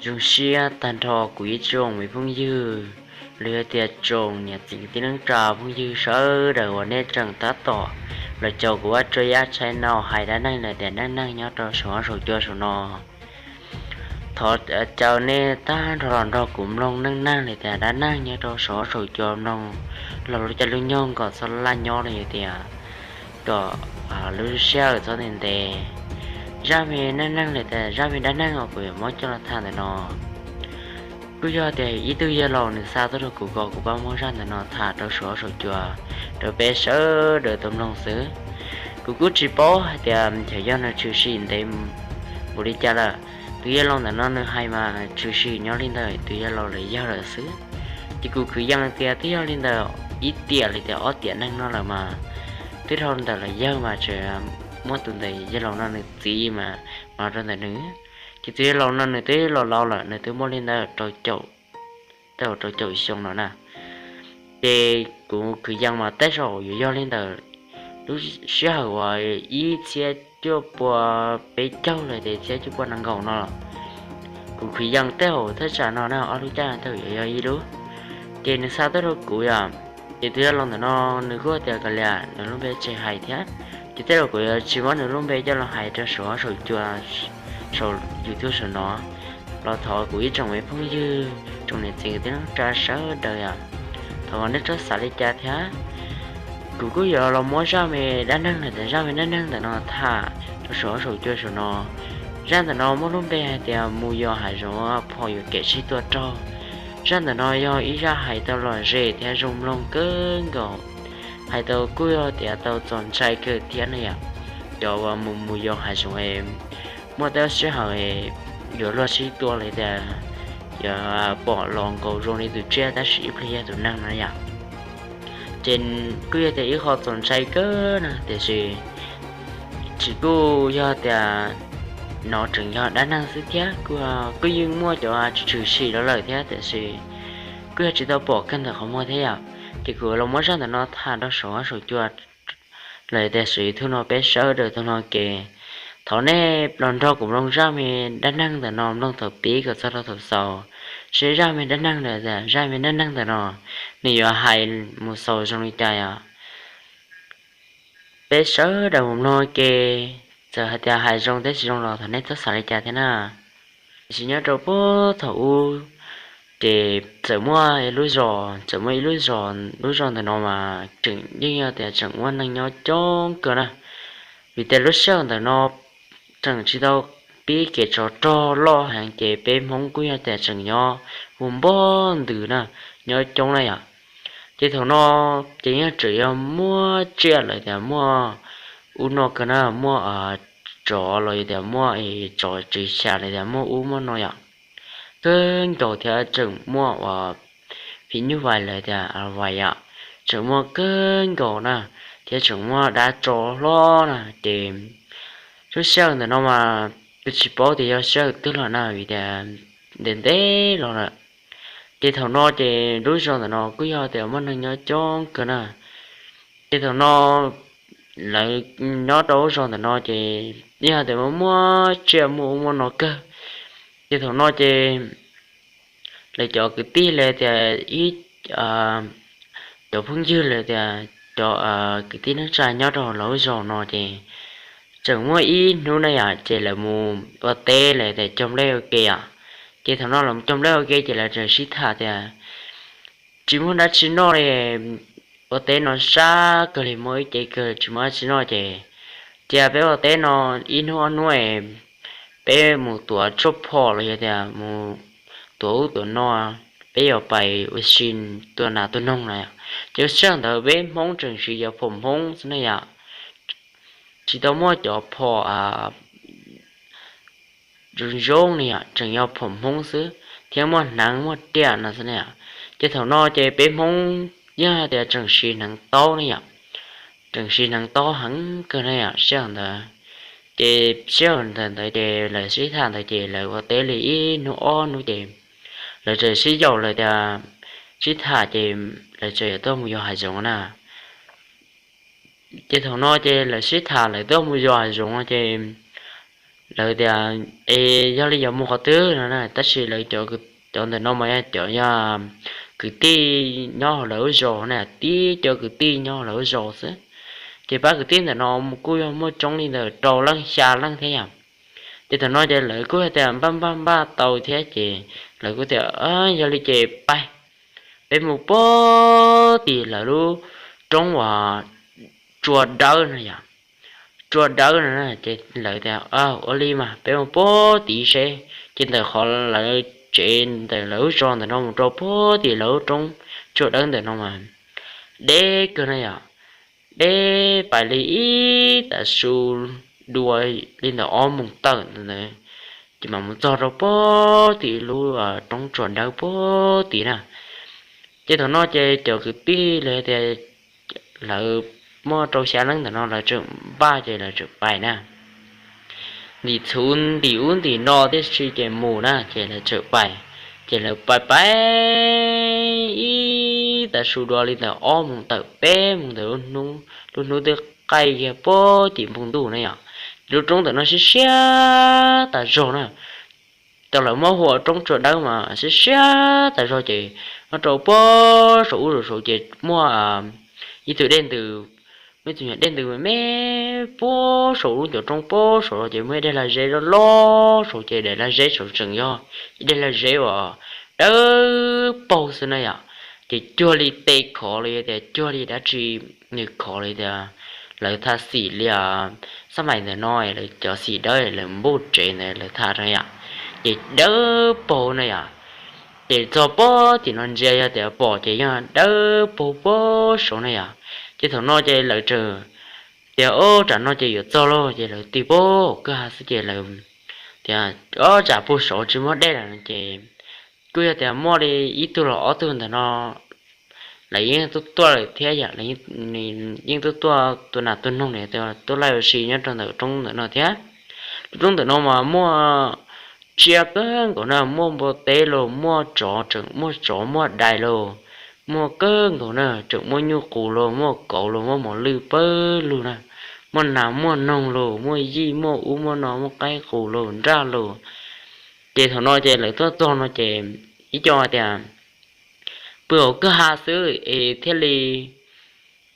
Zoo siab tag nrho kuv ib tsoom me phooj ywg, los yog tias tsoom niam txiv kwv tij neej tsa phooj ywg sawv daws uas nej tseem tab tom los caum kuv ua rau yaj tshai no hais dab neeg los tias neej neeg nyob rau saum huab saum cua saum no. Thov caw nej tag nrho los nrog kuv mloog neej neeg los tias dab neeg nyob rau saum huab saum cua mloog los lub caij lub nyoog kom txhob laj nyob los yog tias kom lub sij hawm txhob ntev ntev. Zaj me neej neeg los tias zaj me dab neeg uas kuv yuav muab coj los tham ntawm no kuj yog tias ib tug yawg laus nws xa tuaj rau kuv kom kuv pab muab zaj ntawm no tham rau saum huab saum cua rau peb sawv daws tau mloog xwb. Kuv kuj tsis paub hais tias xyov yog nws tshwm sim ntev npaum li cas lawm. Tus yawg laus ntawm no nws hais mas tshwm sim nyob li ntawm tus yawg laus lawv yawg lawm xwb. Ces kuv kwv yees tias twb yog li ntawm ib tiam li tias ob tiam neeg no lawm mas twb dhau ntawm lawv yawg mas tseem muaj tus ntawm yawg laus no nws txiv mas no rau ntawm nws. Ces tus yawg laus no nws twb laus laus lawm, nws twb muaj li ntawm rau caum, tej zaum rau caum xyoo no na. Ces kuv kwv yees mas tej zaum yuav yog li ntawm lub sij hawm uas ib txhiab cuaj pua peb caug los tias txhiab cuaj pua nees nkaum no. Kuv kwv yees tej zaum thaj tsam no na ob lub caij tej zaum yuav yog ib lub. Ces nws xa tuaj rau kuv yom. Ces tus yawg laus ntawm no nws kuj tias kav liam nws lub npe tsis hais thiab. Ces tej zaum kuv yuav tsis muab nws lub npe coj los hais rau saum huab saum cua saum YouTube saum no. Los thov kuv ib tsoom me phooj ywg tsoom niam txiv kwv tij neej tsa sawv daws yom, thov nej txhob xav li cas thiab. Kuv kuj yuav los muab zaj me dab neeg los tias zaj me dab neeg ntawm no tham rau saum huab saum cua saum no. Zaj ntawm no muaj lub npe hais tias mus yos hav zoov phom yuam kev sib tua raug. Zaj ntawm no yog ib zaj hais tau lom zem thiab zoo mloog kawg nkaus, hais tau kuj yog tias tau txaus ntshai kawg thiab na yom. Cov uas mus mus yos hav zoov muaj tej sij hawm yuav luag sib tua li tias yuav pom los nkaus zoo li tus tsiaj tab sis ib pliag yog tus neeg no yom. Ces kuj yog tias ib qho txaus ntshai kawg na tiam sis tsis kuj yog tias no tseem yog dab neeg xwb thiab, kuj yeej muaj cov tshwm sim los lawm thiab tiam sis kuj yog tsis tau pom kawg ntawm qhov muag thiab yom. Ces kuv los muab zaj ntawm no tham rau saum huab saum cua los tias saum YouTube no peb sawv daws tau mloog ke. Thov nej los nrog kuv mloog zaj me dab neeg ntawm no mloog thaum pib kom txog rau thaum xaus, seb zaj me dab neeg los tias zaj me dab neeg ntawm no nws yuav hais mus xaus zoo li cas yom. Peb sawv daws mus mloog ke, txawm hais tias hais zoo thiab tsis zoo los thov nej txhob xav li cas thiab na. Tiam sis nyob rau puag thaum ub, ces txawm muaj lub zos, txawm muaj ib lub zos, lub zos ntawm no mas tseem yeej yog tias tseem muaj neeg nyob coob kawg na. Vim tias lub sij hawm ntawm no tseem tsis tau pib kev tsov rog loj heev ces peb Hmoob kuj yog tias tseem nyob hu npog ntws na, nyob coob na yom. Ces thaum no ces yeej tseem yog muaj tsiaj lawm tias muaj ub no kawg na, muaj tsov los yog tias muaj tsov tsev xya los tias muaj ub muaj no yom. Kawg nkaus thiab tseem muaj uas phim nyuj vais los tias vais yom, tseem muaj kawg nkaus na, thiab tseem muaj dab tsov hlob na. Ces lub sij hawm ntawm no mas kuv tsis paub tias yog sij hawm twg los na vim tias ntev ntev los lawm. Ces thaum no ces lub zos ntawm no kuj yog tias muaj neeg nyob coob kawg na. Ces thaum no lawv nyob rau lub zos ntawm no ces yog tias muaj muaj tsiaj muaj ub muaj no kawg. Ces thaum no ces lawv cov kwv tij los tias ib cov phooj ywg los tias cov kwv tij neej tsa nyob rau lawv lub zos no ces tseem muaj ib hnub na yom, ces lawv mus ua teb los tias cog nplej ua ke yom. Ces thaum no lawv mus cog nplej ua ke ces lawv tseem sib tham tias tsis muaj dab tsi noj li, ua teb no sab kawg li, muaj ib ce kawg tsis muaj dab tsi noj ces cia peb ua teb no ib hnub ob hnub es peb mus tuav tshuaj phom los yog tias mus tuav ub tuav no, peb yuav pais ua si tua nas tua noog na. Ces lub sij hawm ntawd peb Hmoob tseem siv cov phom Hmoob xwb ne yom, tsis tau muaj cov phom zoo zoo ne yom, tseem yog phom Hmoob xwb thiab muaj hneev muaj riam no xwb ne yom. Ces thaum no ces peb Hmoob yog tias tseem siv hneev taub ne yom, tseem siv hneev taub heev kawg ne yom sij hawm ntawd. Ces sij hawm ntawd ntawd ces lawv sib tham ntawd ces lawv ua teb li ib hnub ob hnub ces lawv tseem sib yaum lawm tias sib tham ces lawv tseem yuav tuaj mus yos hav zoov na. Ces thaum no ces lawv sib tham lawv tuaj mus yos hav zoov ces Lawv tias, Es yog li yuav mus qhov twg no na? Tab sis lawv cov, cov ntawm no mas yog cov, yog kwv tij nyob hauv lawv lub zos na, tib cov kwv tij nyob hauv lawv lub zos xwb. Ces pab kwv tij ntawm no kuj yog muaj tsoob li ntawm rau leej xya leej thiab yom. Ces thaum no ces lawv kuj tias npaj npaj npaj tau thiab ces lawv kuj tias, Yog li ces pais, peb mus pog tim lawv lub roob uas Tsua Dawb no yom. Tsua Dawb no ces lawv tias, Ua li mas peb mus pog tim seb. Ces ntawm qhov lawv tsev ntawm lawv lub zos ntawm no mus rau pog tim lawv lub roob Tsua Dawb ntawm no mas deb kawg na yom. Deb pais li ib tag su dua li ntawm ob moos tawm ntawd, ces mam mus txog rau pog tim lub roob Tsua Dawb pog tim na. Ces thaum no ces cov kwv tij lawv tias lawv muaj rau xya leej ntawm no lawv tseem npaj ces lawv tseem pais na. Ntim txhuv ntim ub ntim no tib si ces mus na ces lawv tseem pais. Ces lawv pais pais ib tag su dua li ntawm ob moos tawm peb moos ntawm lub hnub, lub hnub twb qaij kiag pog tim npoo ntuj na yom. Lub roob ntawm no siab siab tas zog na. Tau lawv muab hu ua roob Tsua Dawb mas siab siab tas zog ces nyob rau pog saum ub saum ces muaj ib tug dej ntws, muaj ib tug nyuag dej ntws me me pog saum lub ncov roob pog saum ces muaj ib daim lag zeb loj loj saud ces daim lag zeb saud tseem yog ib daim lag zeb uas dawb paug xwb na yom. Ces cuag li tes khov los yog tias cuag li dab tsi nws khov li tias lawv tha xim li, xab mais ntawm no lawv cov xim dawb lawv npuj tsev ntawd lawv tha rau yom, ces dawb paug na yom. Ces txog pog tim no ntsia yog tias pom ces yog dawb paug pog saud na yom. Ces thaum no ces lawv tseem tias, Ob, tsam no ces yuav txog lauj, ces lawv tig pog kwj ha xwb ces lawv tias, Ob, tsam puag saud tsis muaj dej lawm no ces kuj yog tias muaj li ib tug los ob tug ntawm no lawv yeej tuaj tuaj lawm thiab yom, yeej tuaj tuaj tua nas tua noog, tuaj laij ua si nyob rau ntawm roob ntawm no thiab. Lub roob ntawm no mas muaj tsiaj kawg nkaus na, muaj npua teb los muaj tsov, tseem muaj tsov muaj dais los muaj kawg nkaus na, tseem muaj nyuj qus los muaj kauv los muaj mos lwj pawg lug na, muaj nas muaj noog los muaj yij muaj ub muaj no muaj qaib qus los nraj los. Ces thaum no ces lawv tuaj txog no ces ib co tias, Pw hauv kwj ha xwb es thiaj li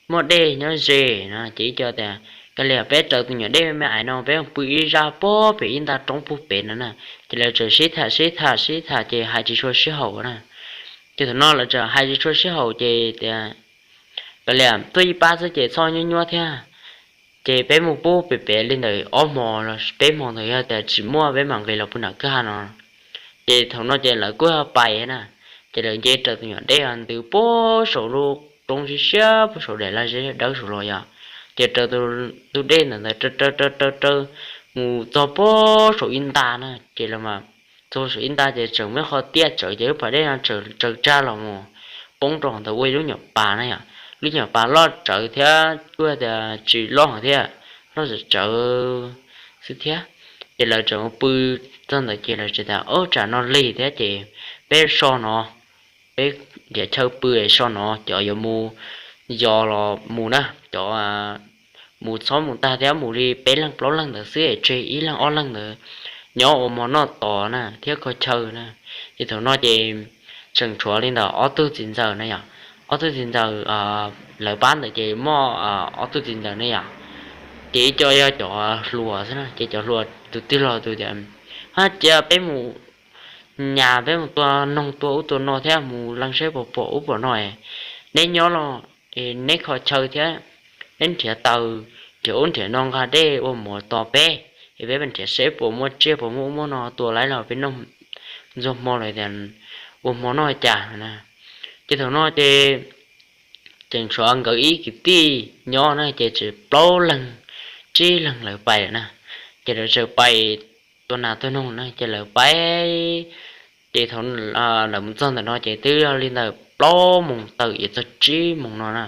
muaj dej nyob ze no. Ces ib co tias, Kav liam, peb raws tus nyuam dej me me ais no peb pw ib zaj pog pem ib nta roob puag pem no na. Ces lawv tseem sib tham sib tham sib tham ces hais tsis tshua sib haum na. Ces thaum no lawv tseem hais tsis tshua sib haum ces tias, Kav liam, tuaj ib pab xwb ces txhob nyuab nyuab thiab. Ces peb mus pub pem pem li ntawm ob hmo los peb hmo ntawd yog tias tsis muaj peb mam nqis los pw nram kwj ha no. Ces thaum no ces lawv kuj pais na, ces lawv nce raws tus nyuam dej ntws puag saum lub roob siab siab puag saum daim lag zeb dawb saud los yom. Ces raws tus dej ntawd ntawd raws raws raws raws mus txog puag saum ib nta na, ces lawv mas txog saum ib nta ces tseem muaj qhov tiaj tsawv ces lub pas dej no tsaws tsag los mus poob rau ntawd ua ib lub nyuam pas na yom. Lub nyuam pas loj tsawv thiab kuj tias tsis loj heev thiab, loj tsawv tsawv xwb thiab. Ces lawv tseem mus pw txog ntawd ces lawv tseem tias, Ob, tsam no lig thiab ces peb so no, peb nrhiav chaw pw so no, cov yuav mus yos los mus na, cov mus txhob mus tag thiab, mus li peb leeg plaub leeg ntawd xwb es tseg ib leeg ob leeg ntawd nyob ua mov noj tos na thiab kho chaw na. Ces thaum no ces tseem tshuav li ntawm ob tug txiv ntxawm na yom. Ob tug txiv ntxawm lawv pab ntawd ces muaj ob tug txiv ntxawm ne yom. Ces ib co yog cov hluas xwb na, ces cov hluas tus twg los tus tias, Hab, cia peb mus nyas, peb mus tua noog tua ub tua no thiab mus leej seb puas pom ub pom no, neb nyob los neb kho chaw thiab, neb nrhiav taws, nrhiav ub nrhiav no nqa dej ua mov tos peb, es peb nrhiav seb puas muaj tsiaj puas muaj ub muaj no tua lawm los peb noj ntxuag hmo los tias ua hmo noj cas na. Ces thaum no ces tseem tshuav nkawd ib kwv tij nyob na, ces tseem plaub leeg tsib leeg lawv pais lawm na. Ces lawv tseem pais tua nas tua noog na, ces lawv pais, ces thaum lawv mus txog ntawm no ces twb yog li ntawm plaub moos tawm yuav txog tsib moos no na.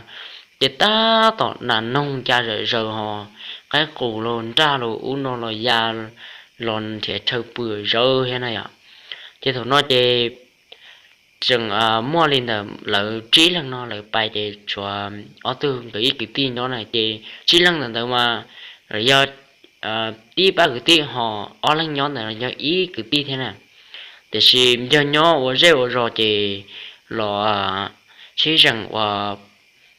Ces tab tom nas noog ya zom zaws ho qaib qus los nraj los ub no los ya los nrhiav chaw pw zawv thiab na yom. Ces thaum no ces tseem muaj li ntawm lawv tsib leeg no lawv pais ces tshuav ob tug nkawd ib kwv tij nyob na, ces tsib leeg ntawd ntawd mas lawv yog tib pab kwv tij ho ob leeg nyob ntawm no yog ib kwv tij thiab na. Tiam sis yog nyob ua zej ua zos ces los sib zeem ua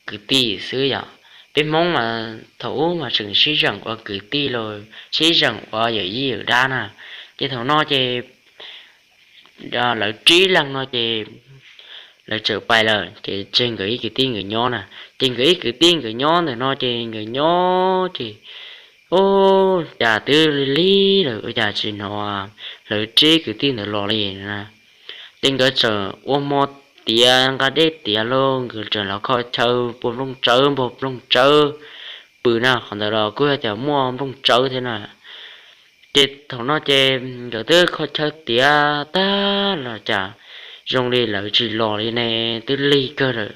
kwv tij xwb yom. Peb Hmoob mas thaum ub mas tseem sib zeem ua kwv tij los sib zeem ua yawm yij yawm dab na. Ces thaum no ces lawv tsib leeg no ces lawv txawm pais lawm ces tseg nkawd ib kwv tij nkawd nyob na. Ces nkawd ib kwv tij nkawd nyob ntawm no ces nkawd nyob ces, ub, cas twb lig lig lawm ua cas tsis hnov lawv tsib kwv tij ntawd los li na. Ces nkawd txawm ua hmo tiav nqa dej tiav los nkawd txawm los kho chaw pua nplooj tsawb npog nplooj tsawb pw na, qhov ntawd los kuj yog tias muaj nplooj tsawb thiab na. Ces thaum no ces nkawd twb kho chaw tiav tag los cas zoo li lawv tsis los li ne, twb lig kawg lawm.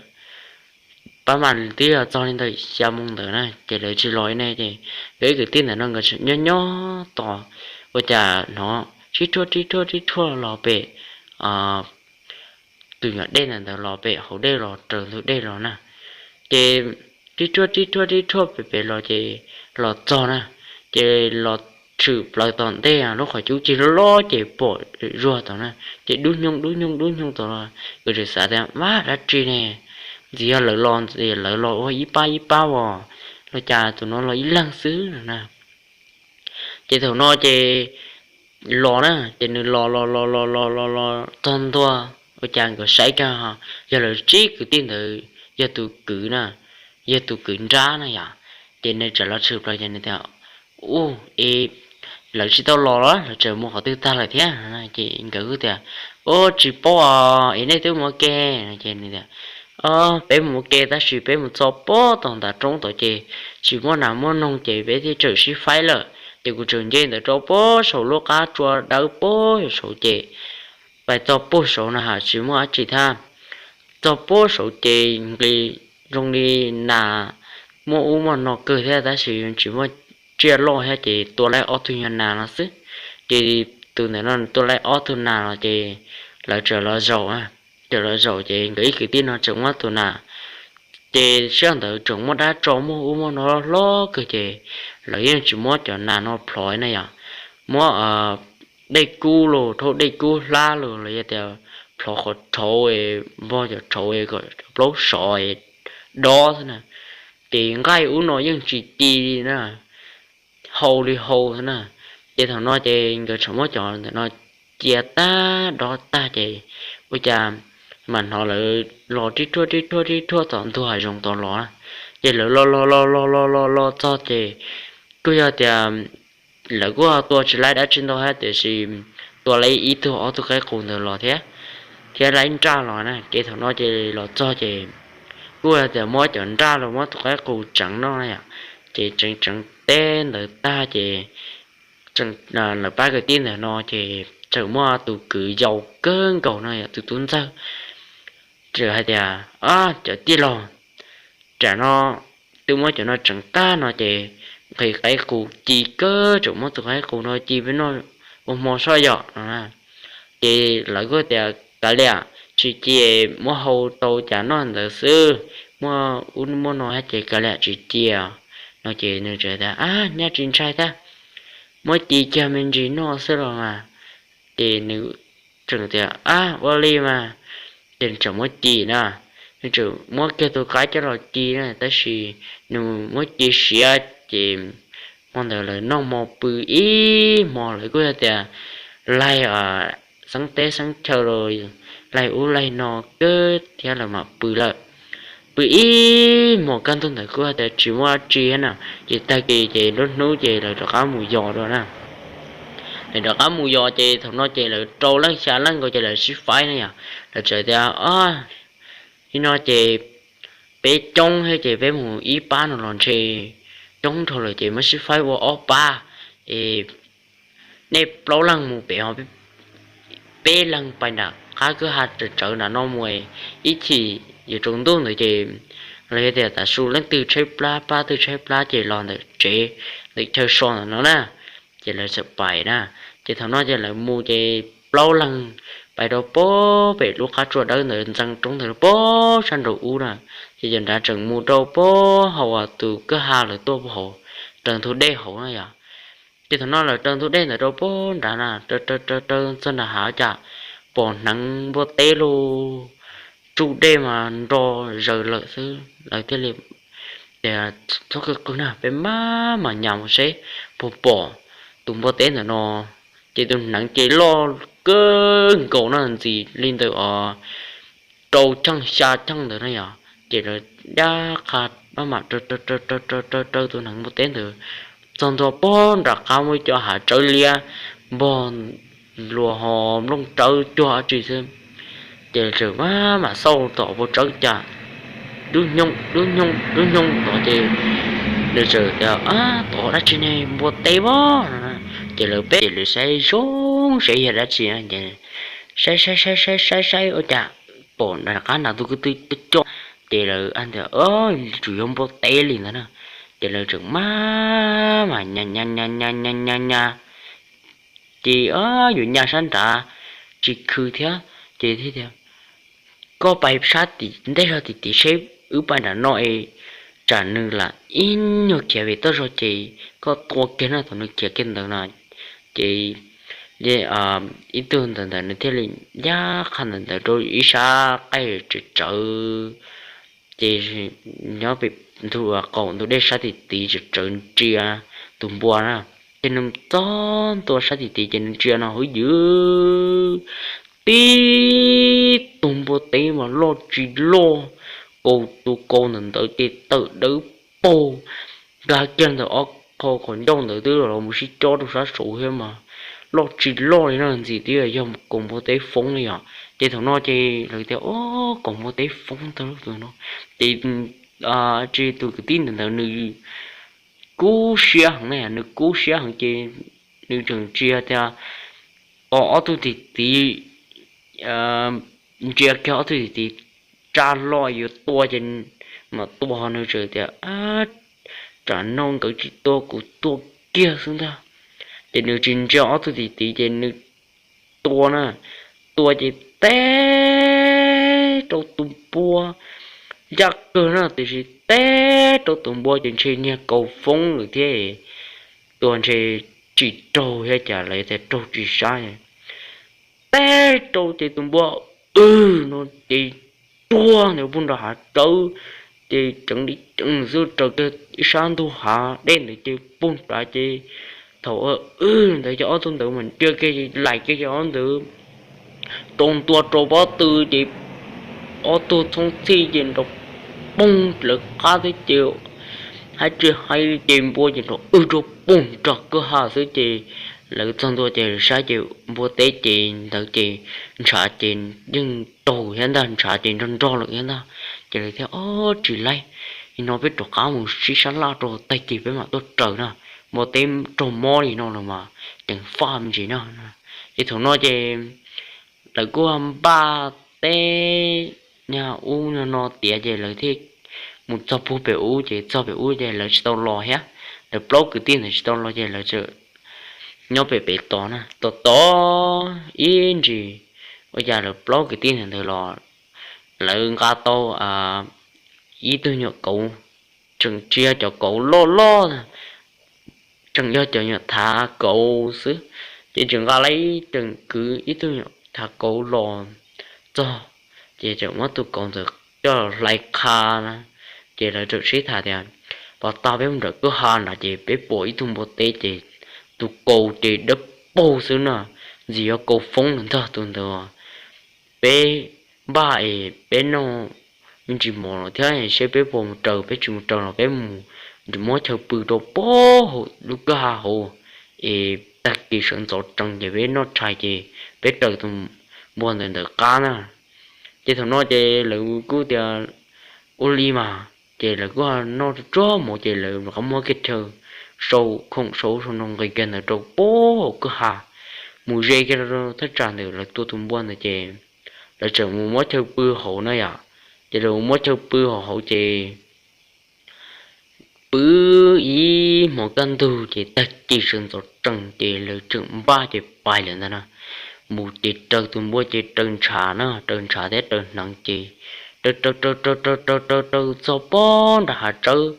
Pab mas twb yog txog li ntawm xya moo ntawd na ces lawv tsis los li ne ces nkawd ib kwv tij ntawm no nkawd nyob nyob tos ua cas hnov rib rhuaj rib rhuaj rib rhuaj los pem tus nyuam dej ntawd los pem hauv dej los raws ntug dej los na. Ces rib rhuaj rib rhuaj rib rhuaj pem pem los ces los txog na, ces los tshwm plaws tom ntej lub qhov cub cig loj loj ces pom zuag tod na, ces dub nyoog dub nyoog dub nyoog tod los nkawd txawm xav tias, Vab, dab tsi ne? Ntxim yog lawv los, lawv los ua ib pab ib pab os, los cas tus no los ib leeg xwb no na. Ces thaum no ces los na, ces nws los los los los los los los txog ntua, ua cas nkawd saib kiag yog lawv tsib kwv tij ntawd yog tus kwv na, yog tus kwv nrab na yom. Ces nws txawm los tshwm plaws ces nws tias, Ub, es lawv tsis tau los los lawv tseem mus qhov twg tag lawm thiab? Ces nkawd kuj tias, Ub, tsis paub os, es nej twb mus ua ke? Ces nws tias, Peb mus ua ke tab sis peb mus txog pob tom nram roob tod ces tsis muaj nas muaj noog ces peb thiaj txawm sib faib lawm. Ces kuv txawm nce ntawd rau pob saum lub qab tsua dawb pob saud ces pais txog pob saud no ha tsis muaj dab tsi thiab. Txog pob saud ces nqis zoo li nas muaj ub muaj no kawg thiab tab sis tsis muaj tsiaj loj thiab ces tua laib ob tug nyuag nas no xwb. Ces tus ntawm no tua laib ob tug nas los ces lawv txawm los zaum, txawm los zaum ces nkawd ib kwv tij no tseem muab tus nas, ces sij hawm ntawd tseem muaj dab tso muaj ub muaj no hlob kawg ces lawv yeej tsis muab cov nas no plhov na yom. Muab dej kub los, rhaub dej kub hlab los los yog tias plhov qhov rhauv, npog cov rhauv kom plaub sov dob xwb na. Ces nqaij ub no yeej tsis ci li na, hau li hau xwb na. Ces thaum no ces nkawd tseem muab cov ntawm no cia tag dob tag ces ua cas mam hnov lawv los rib rhuaj rib rhuaj rib rhuaj tom ntug hav zoov tod los. Ces lawv los los los los los los los txog ces kuj yog tias lawv kuj tua tsis laib dab tsi ntau thiab tiam sis tua laib ib tug ob tug qaib qus ntawd los thiab, thiab laib nraj los na. Ces thaum no ces los txog ces kuj yog tias muab cov nraj los muab tus qaib qus tseev noj na yom. Ces tseev tseev teb ntawd tag ces lawv pab kwv tij ntawm no ces tseem muaj tus kwv yau kawg nkaus no yom, tus tub ntxawg, tseem hais tias, Cov tij laug, tam no twb muab cov no tseev tag no ces nqhis qaib qus ci kawg, tseem muab tus qaib qus no ci peb noj ua hmo soj yom no. Ces lawv kuj tias, Kav liam, tsis ci, muab hau tau cas noj ntawd xwb, muaj ub muaj no thiab ces kav liam tsis ci no. Ces nws tseem tias, Ab, nyaj tsis ntshai thiab, muab ci kiag me ntsis noj xwb los mas. Ces nws tseem tias, Ab, ua li mas. Ces nws tseem muab ci na, nws tseem muab kiag tus qaib coj los ci na, tab sis nws muab ci siav ces hmo ntawd lawv noj hmo pw ib hmo, lawv kuj yog tias laig xeeb teb xeeb chaw los laig ub laig no kawg thiab lawv mam pw lawm. Pw ib hmos kaj ntug ntawd kuj hais tias tsis muaj dab tsi thiab na. Ces tag kis ces lub hnub ces lawv rov qab mus yos dua na. Lawv rov qab mus yos ces thaum no ces lawv rau leej xya leej nkaus ces lawv sib faib na yom. Lawv txawm tias, Nim no ces peb coob thiab ces peb mus ib pab no los ntshe coob dhau lawm ces muab sib faib ua ob pab es nej plaub leeg mus pem, peb leeg pais nram qab kwj ha tsawv tsawv nram no mus, ib chim yuav tsaus ntuj ntawd ces los yog tias tav su leej twg tshaib plab pab twg tshaib plab ces los ntawm tsev ntawm chaw so ntawm no na. Ces lawv txawm pais na. Ces thaum no ces lawv mus ces plaub leeg pais rau pob pem lub qab tsua dawb ntawd ntxeev roob ntawd pob sab nraud ub na. Ces cov nrad tseem mus rau pob hauv tus kwj ha lawv tuaj hauv raws ntug dej hauv na yom. Ces thaum no lawv raws ntug dej ntawd rau pem nrad na, raws raws raws txog nram hav cas pom hneev npua teb los tsuj dej mas nro zaws lawm xwb. Lawv thiaj li tias, Txhob qw qw na, peb maj mam nyas mus seb puas pom tus npua teb ntawm no. Ces tus hneev ces loj kawg nkaus no, ntxim li ntawm os rau cheej xya cheej ntawd na yog. Ces lawv dab qha maj mam raws raws raws raws tus hneev npua teb ntawd txog ntua pem nram qab muaj ib co hav tsawb liab npog luas ho nplooj tsawb cuag dab tsi xwb. Ces txawm maj mam xauj tom puas tsawb cas dub nyooj dub nyooj dub nyooj tod ces lawv txawm tias, Tod dab tsi ne, npua teb pob no. Ces lawv peb ces lawv saib zoo saib yog dab tsi ces saib saib saib saib saib ua cas pom nram qab nram tus kwv tw coj. Ces lawv tias, Tsuas yog npua teb li ntawd na. Ces lawv txawm maj mam nyas nyas nyas nyas ces yuav nyas sab nrad tsis khw thiab ces thiaj tias, Koj pais sab tim ntej zog tim tid seb, wb pais nram no es tsam nws lam ib nyuag khiav vim toj zog ces koj tua kiag no, thaum nws khiav kiag ntawd no. Ces ib tug ntawd ntawd nws thiaj li ncaj qha ntawm ntawd rau ib sab qaij tsawv tsawv, ces nyob pem ntug qaum ntug dej sab tim tid tsawv tsawv ntsia tus npua na. Ces nws txog ntua sab tim tid ces nws ntsia no hwv yws, tib tug npua teb mas loj tsis loj, kaus tus kaus ntawm ntawd ces tawm dawb paug, nkag kiag ntawm ob qho qhov ncauj ntawd twb los mus sib cob rau sab saud thiab mas loj tsis loj li no, ntxim twb yog kaus npua teb foob li os. Ces thaum no ces lawv tias, Ob, kaus npua teb foob ntag tus no. Ces tsis tus kwv tij ntawd ntawd nws kub siab heev na, nws kub siab heev ces nws tseem ntsia tias, ob tug tim tid, ntsia kiag ob tug tim tid tsa hlo yuav tua ces mam tua, ho nws tseem tias, Tsam no nkawd tsis tua kuv tua kiag xwb ntag. Ces nws tsis ntsia ob tug tim tid ces nws tua na, tua ces teb rau tus npua ncaj kawg na, tiam sis teb rau tus npua ces ntshe niag kaus foob lawm thiab, tua ntshe tsis raug thiab cas lawv tias raug tsis sab. Teb rau ces tus npua wb no ces tsuag ntawd puag nram hav tsawb, ces ceev li ceev xwb raws kiag ib sab ntug hav dej ntawd ces puag nrad ces thaum wb ntawd ces ob tug ntawd mas ntsia kiag laim kiag ces ob ntawd rau ntua rau pob tw ces ob tug txhob txhij ces nrov poog lawv qab thiab ces hais tsis hais li ces npua ces nrov wb rau puag nram kwj ha xwb ces lawv txog ntua ces saib ces npua teb ces ntawd ces ntshav ces yeej raug thiab ntag, ntshav ces nrog nrog lawm thiab ntag. Ces lawv thiaj, Ob, tsis laib, nim no peb rov qab mus sib sab laj rau tag kis peb mam tuaj raws na, npua teb raug mob li no los mas ceev faj me ntsis na. Ces thaum no ces lawv kuj npaj teb ub no tiav ces lawv thiaj mus txog puag pem ub ces txog pem ub ces lawv tsis tau los thiab, lawv plaub kwv tij ntawd tsis tau los ces lawv tseem nyob pem pem tod na, tos tos ib ntsis ua cas lawv plaub kwv tij ntawd los lawv nqa tau ib tug nyuam kauv, tseem tsis yog cov kauv loj loj, tseem yog cov nyuam thav kauv xwb, ces tseem nqa lawv tseem kwv ib tug nyuam thav kauv los txog, ces tseem muab tus kauv ntawd coj hlais qha na. Ces lawv tseem sib tham tias, Los tag peb mus nram kwj ha nrad ces peb pom ib tug npua teb ces tus kaus ces dawb paug xwb na, ntxim yog kaus foob ntag tus ntawd. Peb npaj es peb noj me ntsis mov los thiab seb peb puas mus raws, peb tsis mus raws los peb mus muab chaw pw rau pem lub kwj ha hauv es tag kis sawv ntxov tsees ces peb noj tshais ces peb raws tus npua ntawd ntawm qab na. Ces thaum no ces lawv kuj tias, Ua li mas. Ces lawv kuj noj tsuag mov ces lawv rov qab muab kiag chaw sau khoom sau sau no nqis kiag ntawd rau pem hauv kwj ha, mus ze kiag rau thaj tsam ntawm lawv tua tus npua ntawd ces lawv tseem mus muab chaw pw hauv na yom. Ces lawv mus muab chaw pw hauv hauv ces pw ib hmos kaj ntug ces tag kis sawv ntxov tsees ces lawv tseem npaj ces pais lawm ntag na. Mus ces raws tus npua ces raws ntshav na, raws ntshav thiab raws hneev ces raws raws raws raws raws raws raws txog pem nram hav tsawb,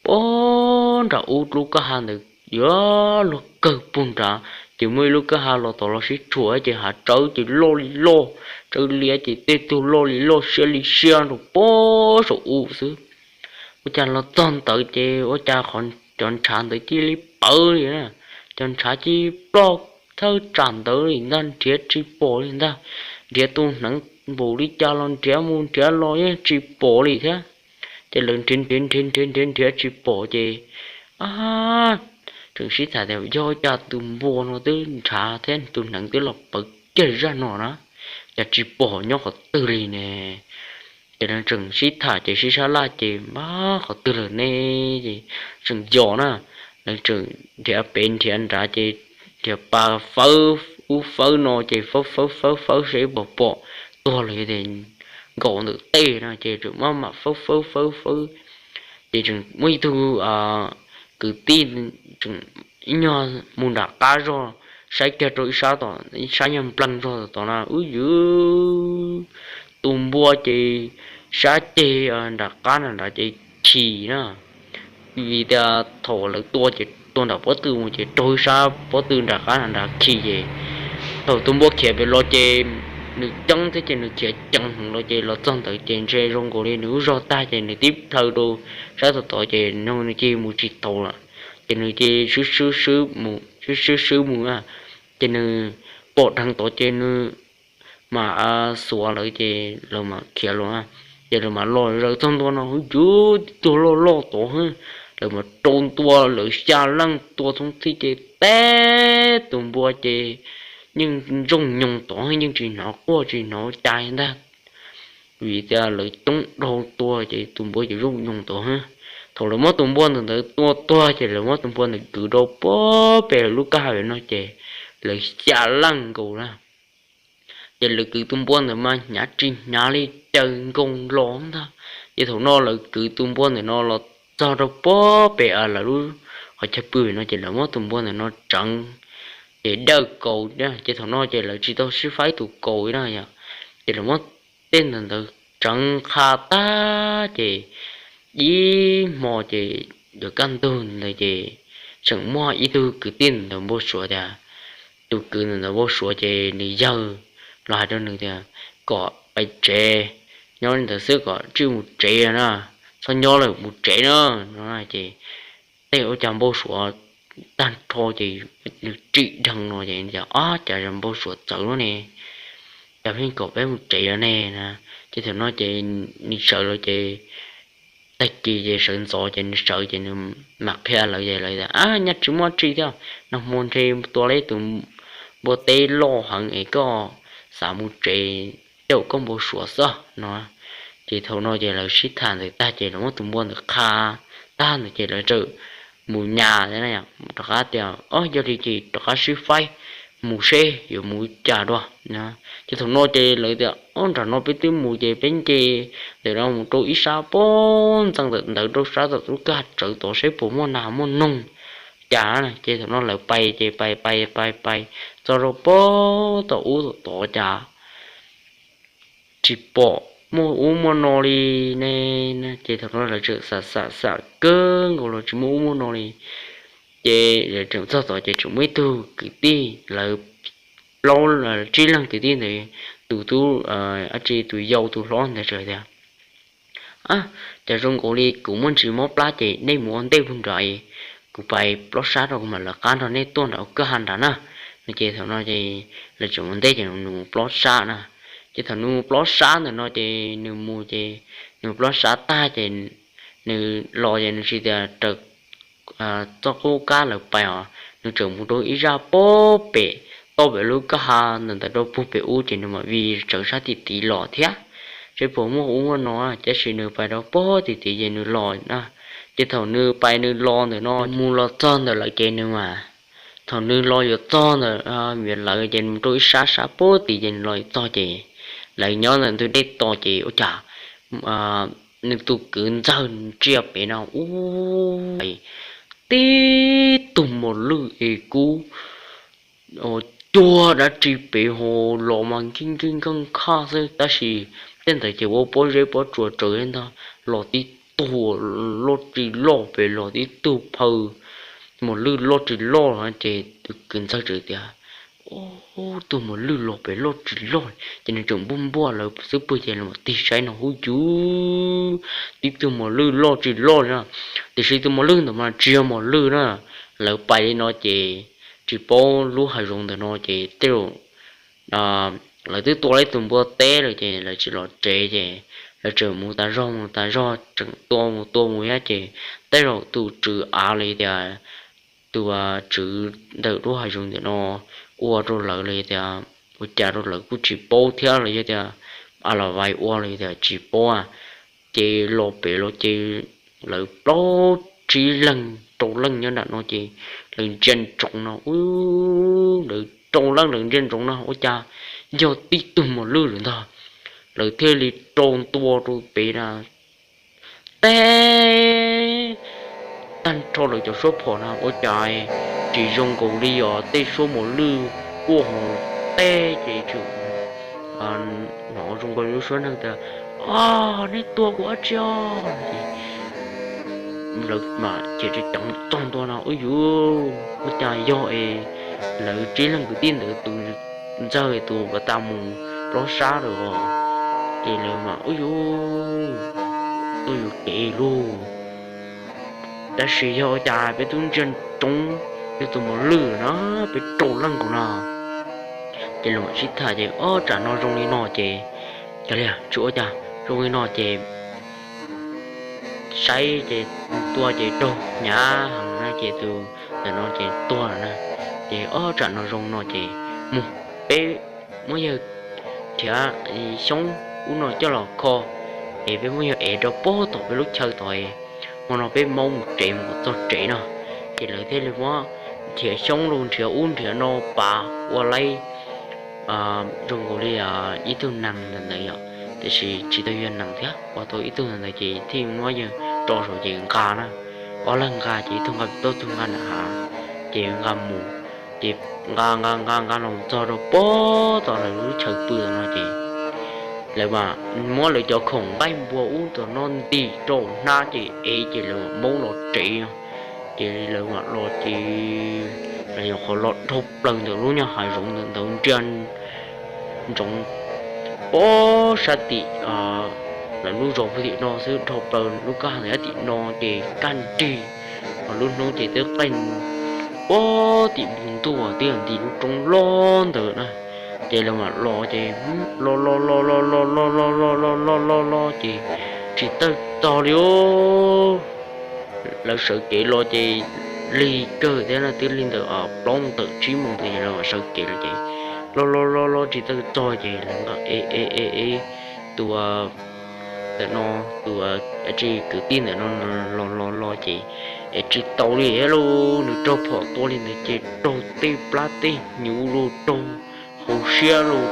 pem nram ub lub kwj ha ntawd yuav luag kawg puag nrad, ces muaj ib lub kwj ha los tom los sib tshuam ces hav tsawb ces loj li loj, tsawb liab ces tej tug loj li loj siab li siab rau pem saum u xwb. Ua cas los txog ntawd ces ua cas cov ntshav ntawd cia li pawv li na, cov ntshav cia li ploj thawj tsam ntawd li ntag, nrhiav tsis pom li ntag, nrhiav tus hneev npaum li cas los nrhiav mus nrhiav los yeej tsis pom li thiab. Ces lawv nrhiav nrhiav nrhiav nrhiav nrhiav nrhiav tsis pom ces, a, tseem sib tham tias yog cas tus npua no twb ntshav thiab tus hneev twb los pawv kiag zaj no na, cas tsis pom nyob qhov twg li ne. Ces lawv tseem sib tham ces sib sab laj ces, a, qhov twg lawm ne, ces tseem yos na, lawv tseem nrhiav pem nrhiav nrad ces nrhiav pa fawb ub fawb no ces fawb fawb fawb fawb seb puas pom tuag lawm, nkaum ntawm tej no ces tseem maj mam fawb fawb fawb fawb, ces tseem muaj ib tug kwv tij tseem ib nyuag mus nram qab zog saib kiag rau ib sab tom, ib sab nyuag npleeg zog tod na, ub ywv, tus npua ces sab ceg nram qab nram nrad ces khi na, vim tias thaum lawv tua ces tua nram pob tw mus ces raug ib sab pob tw nram qab nram nrad khi ces thaum tus npua khiav pem los ces nws ceeb thiab ces nws khiav ceev heev los ces los txog ntawd ces ntshe zoo nkaus li nws lub zog tag ces nws tib plhaw rau sab tod tod ces nws cia li mus tsis taus lawm. Ces nws cia li swb swb swb mus, swb swb swb mus, ces nws pom dheev tod ces nws mam xuav lawv ces lawv mam khiav los, ces lawv mam los zaws txog ntua no hwb yus tib tug loj loj tod, lawv mam rau ntua lawv xya leej tua thoob txhij ces teb tus npua ces yeej ntsooj nyoos tod yeej tsis hnov quaj tsis hnov cai ntag, vim tias lawv coob dhau tua ces tus npua ces ntsooj nyoos tod. Thaum lawv muab tus npua ntawm ntawd tua tuag ces lawv muab tus npua ntawd kwv rau puag pem lawv lub kwj ha no ces lawv xya leej nkaus na. Ces lawv kwv tus npua ntawd mas hnyav tsis hnyav li caws nkoos los ntag. Ces thaum no lawv kwv tus npua ntawm no los txog rau puag pem lawv lub qhov chaw pw no ces lawv muab tus npua ntawm no tseev, ces dawj kaus, ces thaum no ces lawv tsis tau sib faib tus kaus li na yom. Ces lawv muab tej ntawd tseev qha tag ces ib hmo ces yuav kaj ntug ntawd ces tseem muaj ib tug kwv tij ntawm npau suav tias, tus kwv ntawm npau suav ces nws yawg los hais rau nws tias kom pais tsev, nyob li ntawd xwb kom tsij mus tsev na, txhob nyob lawm mus tsev na no. Ces tej ua cas npau suav tag nrho ces nws tsim dheev no ces tias, Ob, cas npau suav txawv no ne, cas pheej kom peb mus tsev no ne na. Ces thaum no ces nws sawv los ces tag kis ces sawv ntxov ces nws sawv ces nws mam qhia lawv ces lawv tias, Nyaj tsis muaj tsi thiab, nag hmo ntshe tua tau tus npua teb loj heev es koj xav mus tsev, caum koj npau suav xwb no. Ces thaum no ces lawv sib tham ntawd tag ces lawv muab tus npua ntawd qha tag ntawd ces lawv txawm mus nyas rov qab tias, Ob, yog li ces rov qab sib faib mus seb yuav mus cas dua no. Ces thaum no ces lawv tias, Ob, nram no peb twb mus ces peb nce ntawm no mus rau ib sab pob ntxeev ntawm ntawd rau sab tom lub kwj ha tsawv tod seb puas muaj nas muaj noog cas. Ces thaum no lawv pais ces pais pais pais pais txog rau puag tom ub tom tod cas tsis pom muaj ub muaj no li ne. Ces thaum no lawv tseem xam xam xam kawg nkaus los tsis muaj ub muaj no li. Ces lawv tseem txog tod ces tseem muaj ib tug kwv tij, lawv plaub tsib leeg kwv tij ntawd, tus tub, ab tsi, tus yau tus hlob ntawd txawm tias, Cas zoo nkaus li kuv muaj ntsis mob plab ces nej mus ua ntej puag nrad, kuv pais plob sab rau kuv mam lawv qab nrog nej tuaj nram kwj ha nrad na. No ces thaum no ces lawv tseem ua ntej ces nws mus plob sab na. Ces thaum nws mus plob sab ntawm no ces nws mus ces nws plob sab tag ces nws los ces nws tsis tias raws txoj qub kab lawv pais os, nws tseem mus rau ib zaj pob pem toj pem lub kwj ha ntawm ntawd rau puag pem ub ces nws mam vij tsawv sab tim tid los thiab, seb puas muaj ub muaj no. Tab sis nws pais rau puag tim tid ces nws los na. Ces thaum nws pais nws los ntawm no mus los txog ntawm lawv ces nws mas, thaum nws los yuav txog ntawm lawv ces nws rau ib sab sab puag tim ces nws los yuav txog ces lawv nyob ntawm ntug dej tos ces ua cas nws tus kwv ntxawg ntsia pem no ub, tib tug mos lwj es kub cuag dab tsi pem ho los mas nkig nkig nkag nkhaj xwb, tab sis tej ntawd ces ua pob zeb pob tsuas tsawv ntag, los tib tug loj tsis loj pem los tib tug phaw mos lwj loj tsis loj ces tus kwv ntxawg txawm tias, Ub, tug mos lwj los pem loj tsis loj. Ces nws tseem npuaj npuaj lawv xub pwg ces los tig saib no hub yus, tib tug mos lwj loj tsis loj li na. Tiam sis tus mos lwj ntawd mas tsis yog mos lwj na. Lawv pais li no ces tsis paub lub hav zoov ntawm no ces tej zaum lawv twb tua tau tus npua teb lawm ces lawv tsis los tsev ces lawv tseem mus tas zog mus tas zog tseem tua mus tua mus thiab ces tej zaum tus tswv av li tias tus tswv ntawm lub hav zoov ntawm no ua rau lawv li tias ua cas rau lawv kuj tsis paub thiab los yog tias a la vais ua li tias tsis paub. Ces los pem los ces lawv plaub tsib leeg rau leej nyob nram no ces lawv ntsia ntsoov no, lawv rau leej lawv ntsia ntsoov no ua cas yog tib tug mos lwj lawm ntag. Lawv thiaj li rau ntua rau pem na, teb tag nrho lawv cov suab phom na ua cas tsis zoo nkaus li os, tej suab mos lwj kuj ho teb ces tseem hnov zoo nkaus li lub suab neeg tias, Os, nej tua kuv dab tsi os? Lawv mam ceev ceev txog ntua no, Ub yus, ua cas yog es lawv tsib leeg kwv tij ntawd tus ntxawg tus pas tas mus plob sab lawm os. Ces lawv mam, Ub yus, tuaj yuam kev lauj. Tab sis yog ua cas peb twb ntsia ntsoov yog tus mos lwj na, peb rau leej nkaus no. Ces lawv mam sib tham ces, Ob, tsam no zoo li no ces, cia li tsis ua cas, zoo li no ces saib ces tua ces raug hnyav heev na ces tus ntawm no ces tuag lawm na. Ces ob tsam no zoo no ces mus, peb muab yawg nrhiav xyoob ub no coj los kho es peb muab yawg ev rau pem tom peb lub chaw tod, hmo no peb maub mus tsev mus kom txog tsev no. Ces lawv thiaj li muab nrhiav xyoob los nrhiav ub nrhiav no pav ua laib zoo nkaus li ib tug nees ntawd yom, tiam sis tsis tau yog nees thiab, ua tau ib tug ntawd ces thiaj muab yawg rau saum ces nqa na. Ob leeg nqa ces ib tug nqa pem toj ib tug nqa nram hav, ces nqa mus, ces nqa nqa nqa nqa los txog rau pem tom lawv lub chaw pw no ces lawv mam muab lawv cov khoom nqaij npua ub tom no ntim rau hnab ces ev ces lawv mam maub los tsev no. Ces lawv mam los ces lawv nyuam qhuav los dhau plaws ntawm lub nyuag hav zoov ntawd ntawd ntsia ntsoov pem sab tim lawv lub zos puag tim no xwb, dhau plaws lub kwj ha ntawd tim no ces kaj nrig, ho lub hnub ces twb qaij mus pem tim npoo ntuj twb yog ntim lub roob loj ntawd na. Ces lawv mam los ces los los los los los los los los los los los ces tsis tawg txog li os. Lawv sawv kev los ces lig kawg thiab na, twb li ntawm plaub moos tawm tsib moos ntawd lawv mam sawv kev los ces los los los los tsis tawg txog ces lawv nqa e e e e tus ntawm no, tus kwv tij ntawm no los los los ces es tsis tau li thiab lauj, nws raug phom tua li ntawd ces raug tej plab tej hnyuv los raug hauv siab los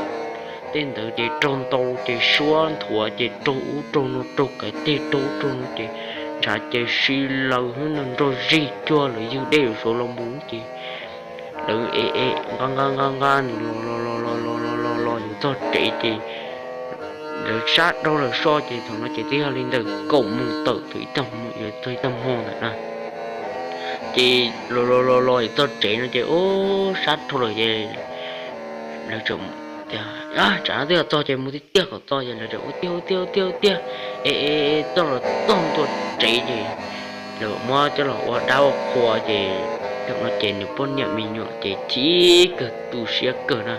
tej ntawd ces raug ntau ces suab nthuav ces raug ub raug no raug kav teg raug ub raug no ces ntshav ces si laws xwb no, nrog zig cuag lawv ywg dej lawm suav los mus ces lawv e e nqa nqa nqa nqa nws los los los los los los los los yuav txog tsev ces lawv sab dhau lawm so ces thaum no ces twb yog li ntawm kaum moos tawm thaum ib tag hmo yuav txog ib tag hmo ntawm na. Ces los los los los yuav txog tsev no ces ub sab dhau lawm ces lawv tias tsam no twb yuav txog ces mus tiag tiag kom txog ces lawv ua tiag ua tiag ua tiag ua tiag es es txog los txog ntua tsev ces lawv muab coj los ua dab ua qhua ces thaum no ces nws poj niam me nyuam ces chim kawg tu siab kawg na.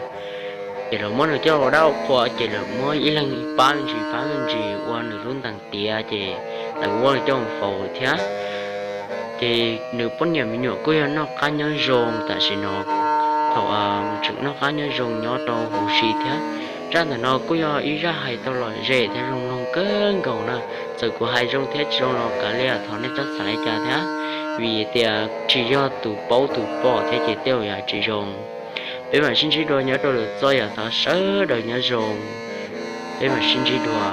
Ces lawv muab nws coj los ua dab ua qhua ces lawv muab ib leeg ib pab me ntsis pab me ntsis ua nws lub ntees tiav ces lawv muab nws coj mus faus thiab. Ces nws poj niam me nyuam kuj yog noj qab nyob zoo tam sim no, thaum tseem noj qab nyob zoo nyob rau huv si thiab. Zaj ntawm no kuj yog ib zaj hais tau lom zem thiab zoo mloog kawg nkaus na. Txawm kuv hais zoo thiab tsis zoo los kav liam thov nej txhob xav li cas thiab, vim tias tsis yog tus paub tus pom thiab ces tej zaum yog tsis zoo. Peb mam sib ntsib dua nyob rau lwm txoj, yog thov sawv daws nyob zoo, peb mam sib ntsib dua.